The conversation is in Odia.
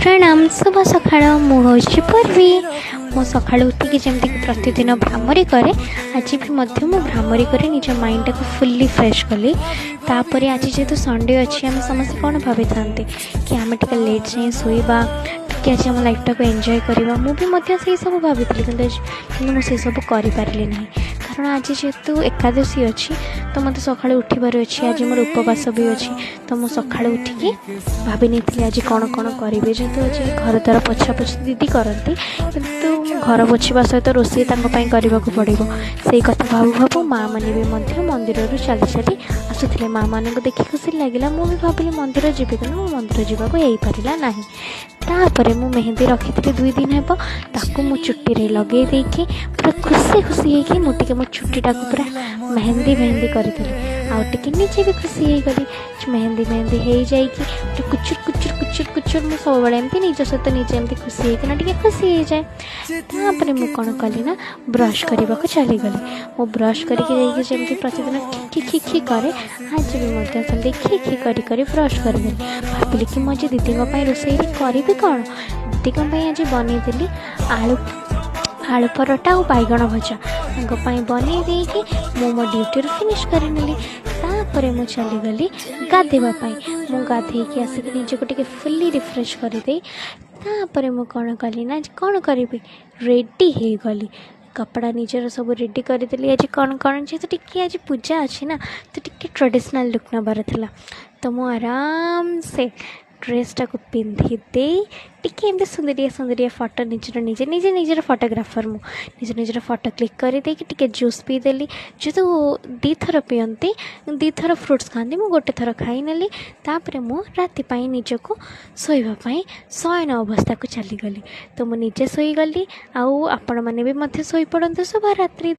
ପ୍ରଣାମ, ଶୁଭ ସକାଳ। ମୁଁ ହେଉଛି ପୂର୍ବୀ। ମୁଁ ସକାଳୁ ଉଠିକି ଯେମିତିକି ପ୍ରତିଦିନ ଭ୍ରାମରୀ କରେ, ଆଜି ବି ମଧ୍ୟ ମୁଁ ଭ୍ରାମରୀ କରି ନିଜ ମାଇଣ୍ଡଟାକୁ ଫୁଲି ଫ୍ରେଶ୍ କଲି। ତାପରେ ଆଜି ଯେହେତୁ ସଣ୍ଡେ ଅଛି, ଆମେ ସମସ୍ତେ କ'ଣ ଭାବିଥାନ୍ତି କି ଆମେ ଟିକେ ଲେଟ୍ ଯାଏଁ ଶୋଇବା, ଟିକେ ଆଜି ଆମ ଲାଇଫ୍ଟାକୁ ଏନ୍ଜୟ କରିବା। ମୁଁ ବି ମଧ୍ୟ ସେଇ ସବୁ ଭାବିଥିଲି, କିନ୍ତୁ ମୁଁ ସେସବୁ କରିପାରିଲି ନାହିଁ, କାରଣ ଆଜି ଯେହେତୁ ଏକାଦଶୀ ଅଛି ତ ମୋତେ ସକାଳୁ ଉଠିବାର ଅଛି। ଆଜି ମୋର ଉପବାସ ବି ଅଛି। ତ ମୁଁ ସକାଳୁ ଉଠିକି ଭାବି ନେଇଥିଲି ଆଜି କ'ଣ କ'ଣ କରିବି। ଯେହେତୁ ଆଜି ଘର ଦ୍ୱାର ପୋଛାପୋଛି ଦିଦି କରନ୍ତି, କିନ୍ତୁ ଘର ପୋଛିବା ସହିତ ରୋଷେଇ ତାଙ୍କ ପାଇଁ କରିବାକୁ ପଡ଼ିବ। ସେଇ କଥା ଭାବୁ ଭାବୁ ମାଆମାନେ ବି ମଧ୍ୟ ମନ୍ଦିରରୁ ଚାଲି ଚାଲି ଆସୁଥିଲେ। ମାଆମାନଙ୍କୁ ଦେଖି ଖୁସି ଲାଗିଲା। ମୁଁ ବି ଭାବିଲି ମନ୍ଦିର ଯିବି, କିନ୍ତୁ ମୁଁ ମନ୍ଦିର ଯିବାକୁ ହେଇପାରିଲା ନାହିଁ। ତାପରେ ମୁଁ ମେହେନ୍ଦି ରଖିଥିଲି 2 ଦିନ ହେବ, ତାକୁ ମୁଁ ଚୁଟିରେ ଲଗେଇ ଦେଇକି ପୁରା ଖୁସି ଖୁସି ହେଇକି ମୁଁ ଟିକେ ମୋ ଚୁଟିଟାକୁ ପୁରା ମେହେନ୍ଦି ମେହେନ୍ଦି କରିଦେଲି ଆଉ ଟିକେ ନିଜେ ବି ଖୁସି ହେଇଗଲି। ମେହେନ୍ଦି ମେହେନ୍ଦି ହେଇଯାଇକି ଟିକେ କୁଚୁର କୁଚୁର କୁଚୁର କୁଚୁର, ମୁଁ ସବୁବେଳେ ଏମିତି ନିଜ ସହିତ ନିଜେ ଏମିତି ଖୁସି ହେଇକିନା ଟିକେ ଖୁସି ହେଇଯାଏ। ତାପରେ ମୁଁ କ'ଣ କଲି ନା ବ୍ରଶ୍ କରିବାକୁ ଚାଲିଗଲି। ମୁଁ ବ୍ରଶ୍ କରିକି ଯାଇକି ଯେମିତି ପ୍ରତିଦିନ ଖି ଖି ଖି କରେ, ଆଜି ବି ମଧ୍ୟ ସେମିତି ଖି ଖି କରି କରି ବ୍ରଶ୍ କରିଦେଲି। ଭାବିଲି କି ମୁଁ ଆଜି ଦିଦିଙ୍କ ପାଇଁ ରୋଷେଇରେ କରିବି କ'ଣ? ଦିଦିଙ୍କ ପାଇଁ ଆଜି ବନେଇଦେଲି ଆଳୁ ପରଟା ଆଉ ବାଇଗଣ ଭଜା। ତାଙ୍କ ପାଇଁ ବନେଇ ଦେଇକି ମୁଁ ମୋ ଡ୍ୟୁଟିରୁ ଫିନିଶ୍ କରିନେଲି। ତାପରେ ମୁଁ ଚାଲିଗଲି ଗାଧୋଇବା ପାଇଁ। ମୁଁ ଗାଧେଇକି ଆସିକି ନିଜକୁ ଟିକେ ଫୁଲି ରିଫ୍ରେଶ୍ କରିଦେଇ ତାପରେ ମୁଁ କ'ଣ କଲି ନା, କ'ଣ କରିବି, ରେଡ଼ି ହେଇଗଲି। କପଡ଼ା ନିଜର ସବୁ ରେଡ଼ି କରିଦେଲି। ଆଜି କ'ଣ କ'ଣ, ଯେହେତୁ ଟିକେ ଆଜି ପୂଜା ଅଛି ନା, ତ ଟିକେ ଟ୍ରାଡ଼ିସନାଲ୍ ଲୁକ୍ ନେବାର ଥିଲା। ତ ମୁଁ ଆରାମସେ ଡ୍ରେସ୍ଟାକୁ ପିନ୍ଧି ଦେଇ ଟିକେ ଏମିତି ସୁନ୍ଦରିଆ ସୁନ୍ଦରିଆ ଫଟୋ ନିଜର, ନିଜେ ନିଜେ ନିଜର ଫଟୋଗ୍ରାଫର୍ ମୁଁ, ନିଜ ନିଜର ଫଟୋ କ୍ଲିକ୍ କରିଦେଇକି ଟିକେ ଜୁସ୍ ପିଇଦେଲି। ଯେହେତୁ ଦୁଇଥର ପିଅନ୍ତି, ଦୁଇଥର ଫ୍ରୁଟ୍ସ ଖାଆନ୍ତି, ମୁଁ ଗୋଟେ ଥର ଖାଇନେଲି। ତାପରେ ମୁଁ ରାତି ପାଇଁ ନିଜକୁ ଶୋଇବା ପାଇଁ ଶୟନ ଅବସ୍ଥାକୁ ଚାଲିଗଲି। ତ ମୁଁ ନିଜେ ଶୋଇଗଲି ଆଉ ଆପଣମାନେ ବି ମଧ୍ୟ ଶୋଇପଡ଼ନ୍ତୁ। ଶୁଭରାତ୍ରି।